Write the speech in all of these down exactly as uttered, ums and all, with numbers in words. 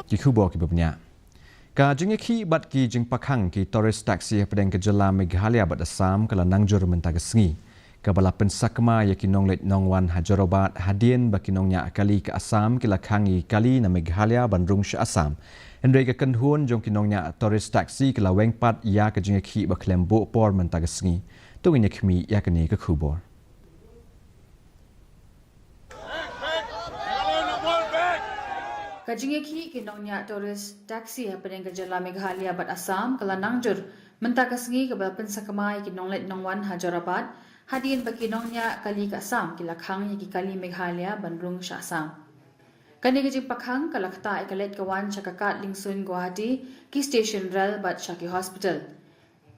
Ki khubor kiba bniah. Ka jingïakhih bad ki jingpakhang ki tourist taxi hapdeng ka jylla Meghalaya bad Assam ka la nangjur mynta ka sngi, kaba la pynsakma ïa ki nongleit nongwan ha Jorabat hadien ba ki nongñiah kali ka Assam ki la khang ïa ki kali na Meghalaya ban rung sha Assam. Hynrei ka kynhun jong ki nongñiah tourist taxi ka la weng pat ïa ka jingïakhih ba khlem buh por mynta ka sngi. To ngin ïa khmih ïa kane ka khubor. Ka jingïakhih ki nongñiah tourist taxi hapdeng ka jylla Meghalaya bad Assam ka la nangjur mynta ka sngi, kaba la pynsakma ïa ki nongleit nongwan ha Jorabat hadien ba ki nongñiah kali ka Assam ki la khang ïa ki kali Meghalaya ban rung sha Assam. Kane ka jingpakhang ka la ktah ïa ka leit ka wan sha ka kad liengsuiñ Guwahati, ki station rel bad sha ki hospital.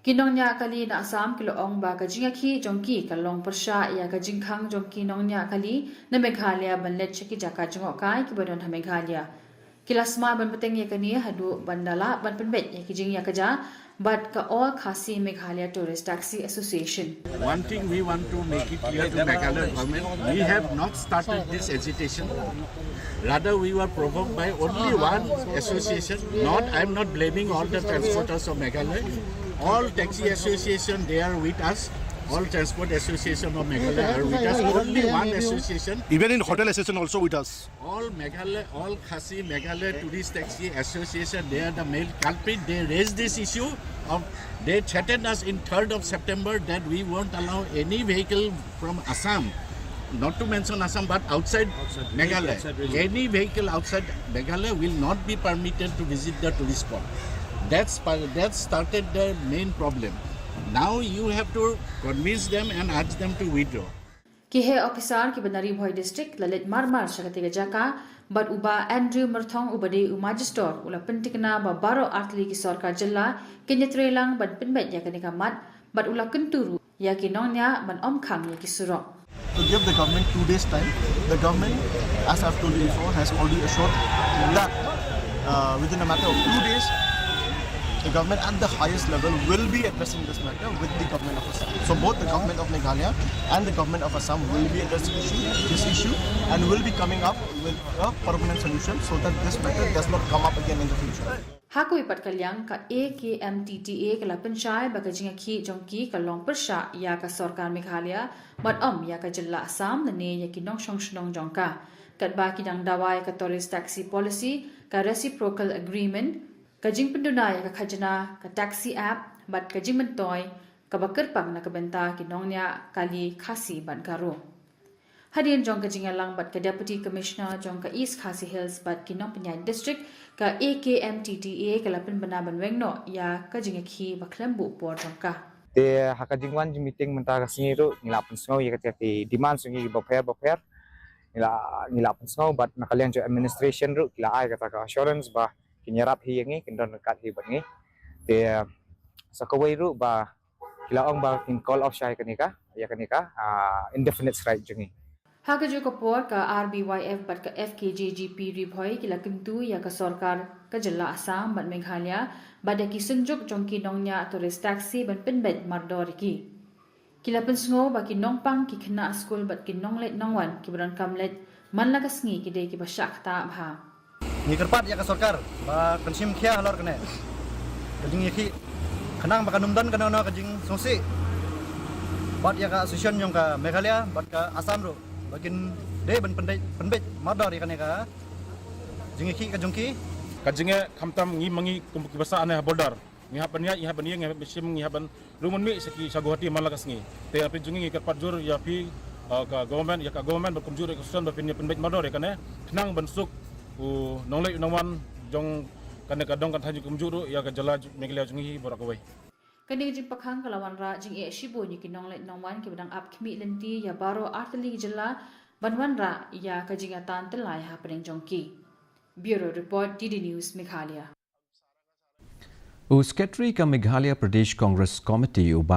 Ki nongñiah kali na Assam ki la ong ba ka jingïakhih jong ki ka long pyrshah ïa ka jingkhang jong ki nongñiah kali na Meghalaya ban leit sha ki jaka jngohkai kiba don ha Meghalaya. Ki la sma ban bteng ïa kane haduh ban da lah ban pynbeit ïa ki jingïakajia bad ka All Khasi Meghalaya Tourist Taxi Association. One thing we want to make it clear to Meghalaya government, we have not started this agitation. Rather, we were provoked by only one association. Not, I'm not blaming all the transporters of Meghalaya. All taxi association, they are with us. All transport association of Meghalaya are with us. Only one association. Even in hotel association also with us. All Meghalaya, all Khasi Meghalaya Tourist Taxi Association, they are the main culprit. They raised this issue of, they threatened us in third of September that we won't allow any vehicle from Assam, not to mention Assam, but outside Meghalaya. Any vehicle outside Meghalaya will not be permitted to visit the tourist spot. That's pa-, that started the main problem. Now you have to convince them and ask them to withdraw. Ki heh ophisar kiba na Ri Bhoi District la leit marmar sha katei ka jaka bad u Bah Andrew Myrthong uba dei u Majistor u la pyntikna ba baroh artylli ki sorkar jylla kin ïatreilang ban pynbeit ïa kane ka mat bad u la kyntu ruh ïa ki nongñiah ban ym khang ïa ki surok. To give the government two days time, the government, as I've told you before, has already assured that, uh, within a matter of two days, the government at the highest level will be addressing this matter with the government of Assam. So both the government of Meghalaya and the government of Assam will be addressing issue, this issue, and will be coming up with a permanent solution so that this matter does not come up again in the future. Ha kawei pat ka liang, ka A K M T T A ka la pynshai ba ka jingïakhih jong ki ka long pyrshah ïa ka sorkar Meghalaya bad ym ïa ka jylla Assam lane ïa ki nongshong shnong jong ka. Katba ki dang dawa ïa ka Tourist Taxi Policy, ka Reciprocal Agreement, ka jingpynduna ïa ka khajna, ka taxi app bad ka jingmyntoi kaba kyrpang na ka bynta ki nongñiah kali Khasi bad Garo. Hadien jong ka jingïalang bad ka Deputy Commissioner jong ka East Khasi Hills bad ki nongpynïaid district, ka A K M T T A ka la pynbna ban weng noh ïa ka jingïakhih ba khlem buh por jong ka. Te ha ka jingwan jingmeeting mynta ka sngi ruh ngi la pynsngew ïa ka, ki demand jong ngi bapher bapher. Ngi la, ngi la pynsngew bad na ka liang jong administration ruh ki la ai kata ka assurance ba kin ïarap hi ïa ngi, kin don ryngkat hi bad ngi. Te sa kawei ruh ba ki la ong ba kin call off shai kane ka, ïa kane ka, ah, indefinite strike jong ngi. Ha kajuh ka por ka R B Y F bad ka F K J G P Ri Bhoi ki la kyntu ïa ka sorkar ka jylla Assam bad Meghalaya bad ïa ki synjuk jong ki nongñiah tourist taxi ban pynbeit mardor ïa ki. Ki la pynsngew ba ki nongpang, ki khynnah skul bad ki nongleit nongwan kiba donkam leit man la ka sngi ki dei kiba shah ktah bha. Ngi kyrpad ïa ka sorkar ba kan shim khia halor kane ka jingïakhih khnang ba kan ym don kano kano ka jingsngewsih. Bad ïa ka association jong ka Meghalaya bad ka Assam ruh ba kin dei ban pynbeit, pynbeit mardor ïa kane ka jingïakhih ka jong ki. Ka jingeh khamtam ngi ma ngi kum kiba sah ne ha border. Ngi hap ban ïaid, ngi hap ban ïeng, ngi hap ban shim, ngi hap ban rung ban mih sha ki, sha Guwahati man la ka sngi. Te ïa phi jong ngi ngi kyrpad jur ïa phi, uh, ka government, ïa ka government bad kumjuh ruh ïa ka association ba phin ïa pynbeit mardor ïa kane khnang ban suk u nongleit u nongwan jong kane ka dong kan thaiñ, kumjuh ruh ïa ka jylla Meghalaya jong ngi baroh kawei. Kane ka jingpakhang ka la wanrah jingeh shibun ïa ki nongleit nongwan kiba dang ap khmih lynti ïa baroh artylli ki jylla ban wanrah ïa ka jingïatan tyllai hapdeng jong ki. Bureau Report, D D News, Meghalaya. U Secretary ka Meghalaya Pradesh Congress Committee u Bah